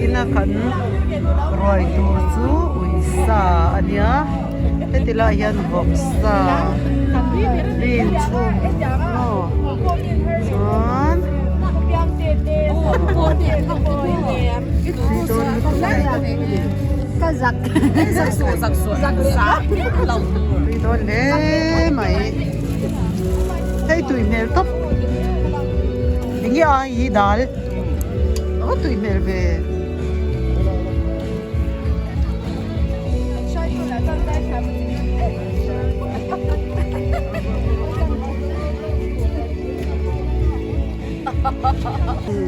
Vawiina kan ruai tur chu uisa a nia heti lai hian vawksa bean chhum maw chuan tui dawn lutuk tui dawn hle mai hei tui hmel tawp enge a hi dal. A va tui hmel ve.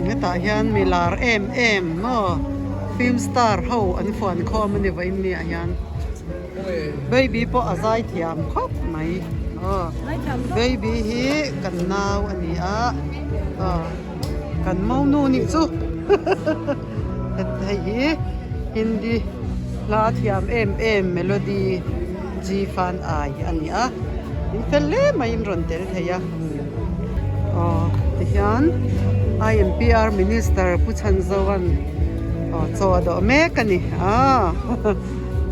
Hetah hian mi lar em em maw film star ho an fuan khawm a ni vawiin ni ah hian baby pawh a zai thiam khawp mai aw baby hi kan nau a ni a aw. Kan monu nih chu hei hi Hindi hla thiam em em Melody G Fan Ai a ni a in fel hle mai in rawn tel thei a aw tihian IMPR Minister Pu Chhanzoan aw chaw a dawh mek a ni a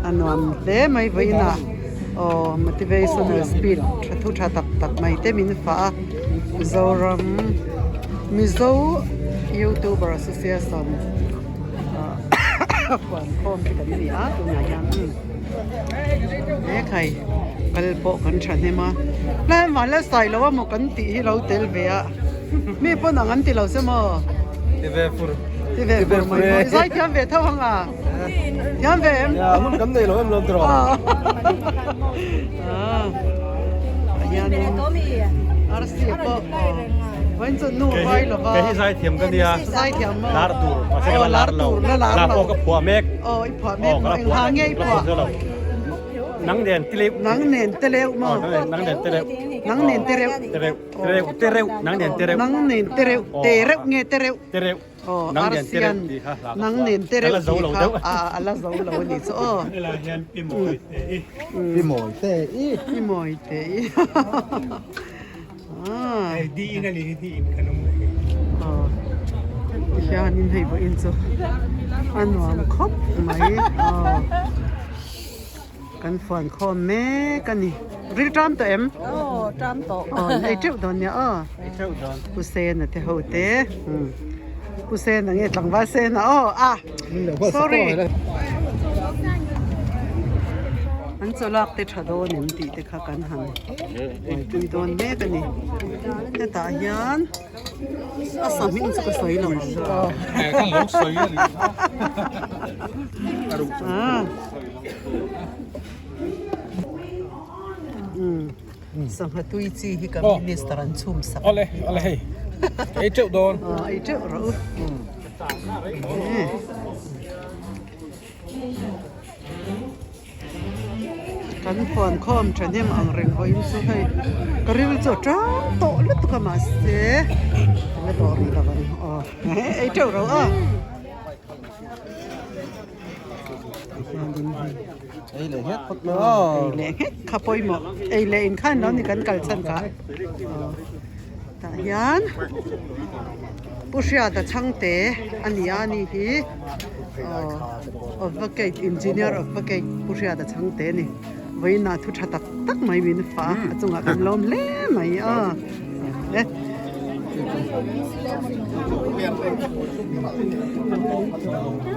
a nuam hle mai vawiinah aw motivational speech tha thu tha tak tak mai te min fah a. Mizoram Mizo Youtuber Association ah huan khawm te kan ni a tunah hian he khai kal pawh kan thahnem a tlai van la sai lo a maw kan tih hi lo tel ve a mi pawn ang an ti lo se maw ti ve fur ti ve fur mai maw i zai thiam ve tho ang a thiam ve em hun kan nei lo em lo tiraw. Kei hi zaithiam ka nia lar tur mahse ka la lar lo la pawh ka phuah mek aw ka la phuah mek la phuah lo nang nen te leuh nang nen te leuh maw nang nen te leuh nang nen te reuh te reuh te reuh nang nen te reuh nang nen te reuh te reuh nge te reuh te reuh Aw Arsian nang nen te reuh tih kha a la zo lo a nih chu aw. Helai hian pi mawi te i. Pi mawi te i. Pi mawi te i. Hei di in a ni hi di in kan awm leh hi. Aw tihianin hei vawiin chu a nuam khawp mai aw. Kan fuan khawm mek a ni. Ril ṭam tawh em? Aw, ṭam tawh. Aw, ei ṭeuh dawn nia aw. Ei ṭeuh dawn. Pu Sena te ho te. Pu Sena nge tlangval Sena aw a. Sorry. An chawlak te ṭha dawn em tih te kha kan han buaipui dawn mek a ni. Hetah hian a sa hming chu ka sawi lo ang. Kan lo sawi a ni. Sangha tui chi hi ka minister an chhum sak. Awle awle hei. Ei teuh dawn. Ei teuh rawh u. Kan huan khawm thahnem ang reng hawiin chu hei ka ril chu a tang tawh lutuk a mahse ka la dawh rih lo ang aw ei teuh rawh a. Ei leh nghet phawt mai aw. Ei leh nghet kha pawimawh. Ei leh in khan lo ni kan kal chhan kha. Tah hian Pu Hriata Chhangte a ni a ni hi Advocate Engineer Advocate Pu Hriata Chhangte a ni. Vawiinah thu tha tak tak mai min fah a, a chungah kan lawm hle mai a.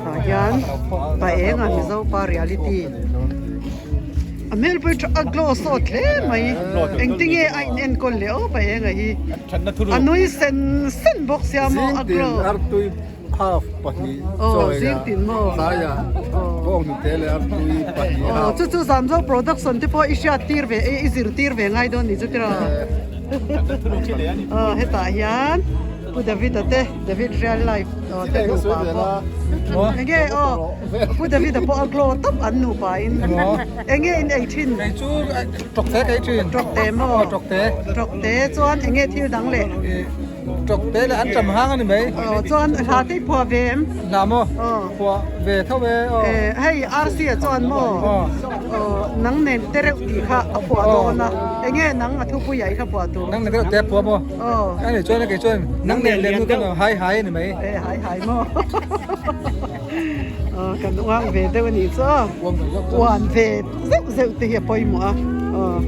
Tah hian pa eng a Mizo pa reality a hmel pawh hi tha a glow sawt hle mai engtinge a in enkawl leh aw pa eng a hi a nui sen sen bawk sia maw a glow. Half 2 chawi a tlaiah bawnghnute leh artui 2 half. Chu chu Zamzo production te pawh i hriat tir ve i zir tir ve ngai dawn ni chu tiraw. Aw hetah hian Pu David-a te David real life te nupa pawh enge aw Pu David-a pawh a glow tawp an nupa in enge in ei thin. Kei chu tawkte ka ei thin. Tawkte maw? Tawkte. Tawkte chuan enge thil dang leh? Tawk te leh an ṭam hang a ni mai. Aw chuan hla te i phuah ve em? Hla maw? Phuah ve tho e aw. Hei Rc-a chuan maw? Aw nang nen te reuh tih kha a phuah dawn a. Enge nang a thupuia i kha phuah tur? Nang nen te reuh te a phuah maw? Aw. A nih chuan kei chuan nang nen lem nu ka hai hai a ni mai. E hai hai maw? Aw kan uang ve deuh a nih chu aw. Uan ve zeuh zeuh te hi a pawimawh a. Aw.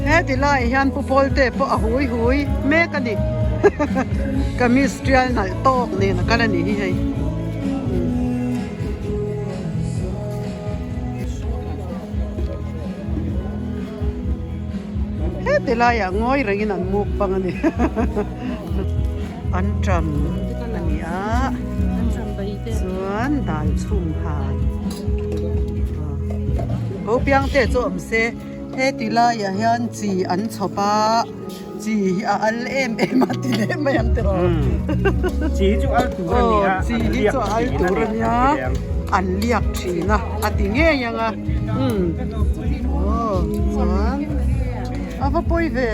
Heti laiah hian Pu Pawlte pawh a hui hui mek a ni. Kamis tial nalh tawk nen a kal a nih hi hei. Heti laiah ngawi rengin an mukbang a ni. An ṭam a ni a, chuan dal chhum han ko piang te chu awm se heti laiah hian chi an chhawp a chi hi a al em em a ti leh mai ang tiraw chi hi chu al tur a ni a chi hi chu al tur a nia an liak thin a a ti ngei ang a umm aw chuan a va pawi ve.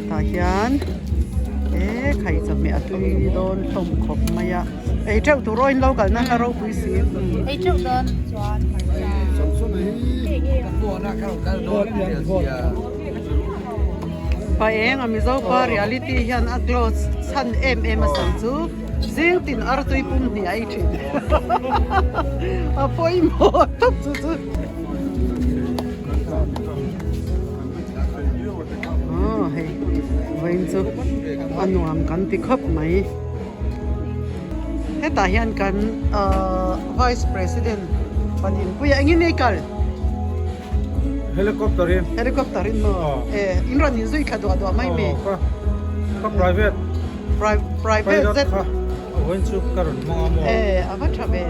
Tah hian e khai chawhmeh a tui dawn hlawm khawp mai a ei teuh tur aw in lo kalna hla ropui si. Ei teuh dawn. Pa eng a Mizo pa reality hian a glow chhan em em a sawi chu zing tin artui pum hnih a ei thin a pawimawh tawp chu chu. Aw hei vawiin chu a nuam kan ti khawp mai hetah hian kan ahh vice president paninpuia engin nge i kal helicopter in helicopter in maw e in rawn inzui thla duah duah mai mi ka private private zet vawiin chu ka rawn hmang a maw e a va tha ve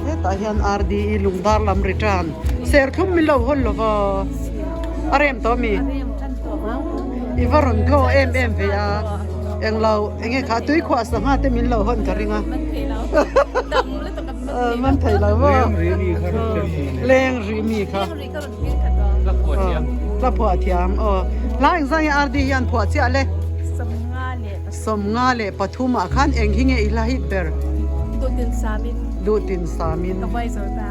hetah hian R_D_E lungvar lam return serthlum min lo hawn lo va a rem tawh ami i va rawn glow em em ve a englo enge kha tui khuah sangha te min lo hawn ka ring a man thei lo maw leng rih mi kha hla phuah thiam aw hla engzah nge R_D hian phuah chiah le. Sawmnga leh pathumah khan eng hi nge i hla hit ber? Duhtin samin. Duhtin samin. Ka buai zo ta.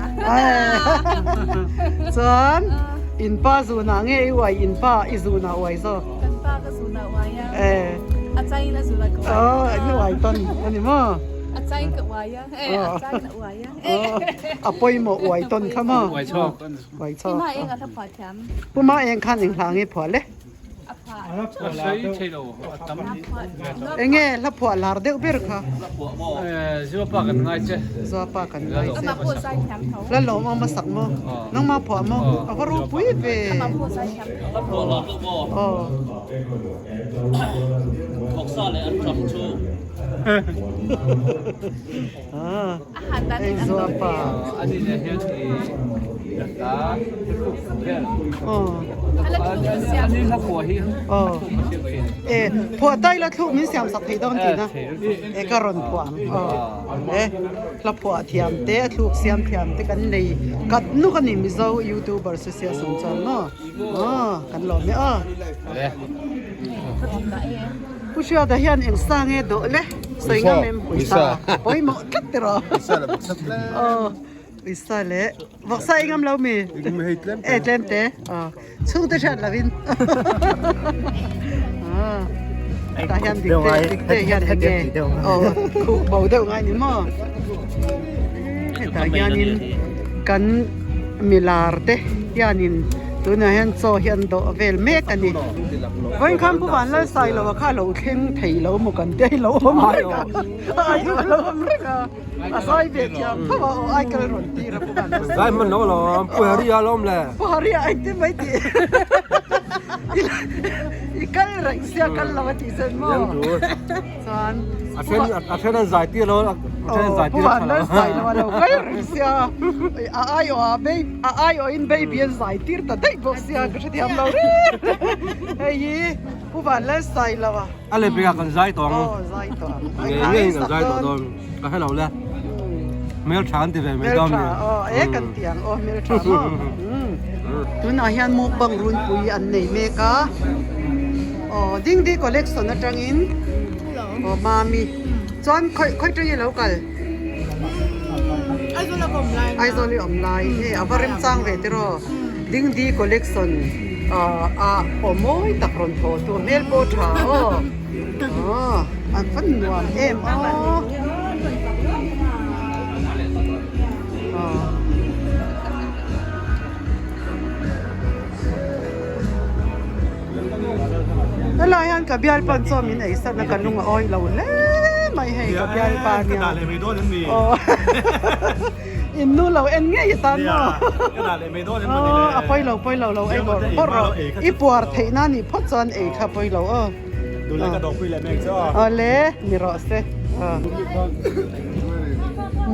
Chuan in pa zunah nge i uai in pa i zunah uai zawk? Kan pa ka zunah uai a. A changin a zunah ka uai. Aw in uai tawn a ni maw? A changin ka uai a. A changin a uai a. A pawimawh uai tawn kha maw? Uai chhawk. Uai chhawk. Pu Ma eng a hla phuah thiam. Pu Ma eng khan eng hla nge phuah le? Enge hla phuah lar deuh ber kha? Zuapa kan ngai che. Hla lawm awm a sak maw? Nangma phuah maw? A va ropui ve. Aw. Hei zuapa. Aw. E phuah tai la thluk min siam sak thei dawn tihna e ka rawn phuah ang aw e hla phuah thiam te a thluk siam thiam te kan nei kat nuk a ni Mizo youtuber association chuan maw aw kan lawm e aw. Pu Hriata hian eng sa nge dawh le? Sawi ngam em? Uisa. Pawimawh tlat tiraw? Uisa leh vawksa tlem. Aw, uisa leh vawksa i ngam lo mi? Hei tlem te. E tlem te. Aw, chhungte hriat lovin. Aw, tah hian dik te dik te hian eng nge? Aw, khuh bo deuh ngai ni maw? Hetah hianin kan milar te hianin tunah hian chaw hi an dawh vel mek a ni. Vawiin khan Pu Vanlalsailoa kha a lo thleng thei lo maw kan tia i lo awm reng a, a lo awm reng a, a zai ve thiam tho a aw aikal rawn tir a Pu Vanlalsailoa. Zai hman lo alawm, Pu Harry a lawm le. Pu Harry a engtin mai tih i kal reng sia kal lo a tih zen maw? Chuan A then a then an zai tir lo a then an zai tir Pu Vanlalsailoa a lo kal reng sia a aiawh a a aiawhin baby an zai tir ta daih bawk sia ka hrethiam lo reng hei hi Pu Vanlalsailoa A leh pekah kan zai tawh ang. Aw zai tawh ang. Ngei ngeiin kan zai tawh dawn ka hre lo le. Hmeltha an ti ve mai dawn mi. Hmeltha aw e kan ti ang aw hmeltha maw. Tunah hian mukbang runpui an nei mek a. Aw Dingdi collection atangin aw Mami chuan khawi khawi tangin ilo kal? Aizawl a awm lai. Aizawl i awm lai hei a va remchang ve tiraw Dingdi collection a aw mawi tak rawn thawh chu hmel pawh tha aw aw a va nuam em aw. Helai hian ka bialpan chuan min ei sat a ka lung a awi lo hle mai hei ka bialpa nia aw in nu lo en ngei atan maw aw a pawi lo pawi lo lo ei bawrh bawrh rawh i puar theih na nih phawt chuan ei kha pawi lo aw awle ni rawh se aw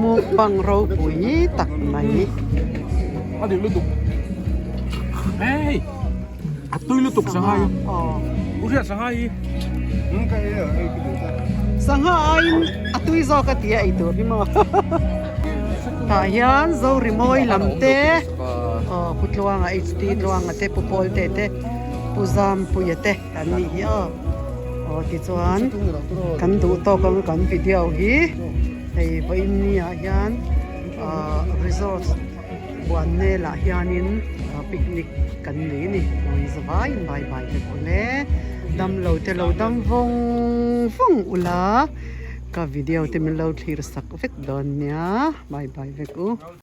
mukbang ropui tak mai. A dik lutuk. Hey! A tui lutuk sangha hi. U hriat sangha hi. Sangha aiin a tui zawk a tia ei tur hi maw. Tah hian Zorimawi lam te aw Pu Tluanga HT Tluanga te Pu Pawlte te Pu Zampuia te an nih hi aw. Aw tichuan kan duh tawk ang kan video hi hei vawiin ni ah hian ah resort Buannel ah hianin picnic kan nei a ni. Awii zavaiin bai bai vek awlh e. Damlo te lo dam vawng vawng ula ka video te min lo thlir sak vek dawn nia. Bai bai vek u.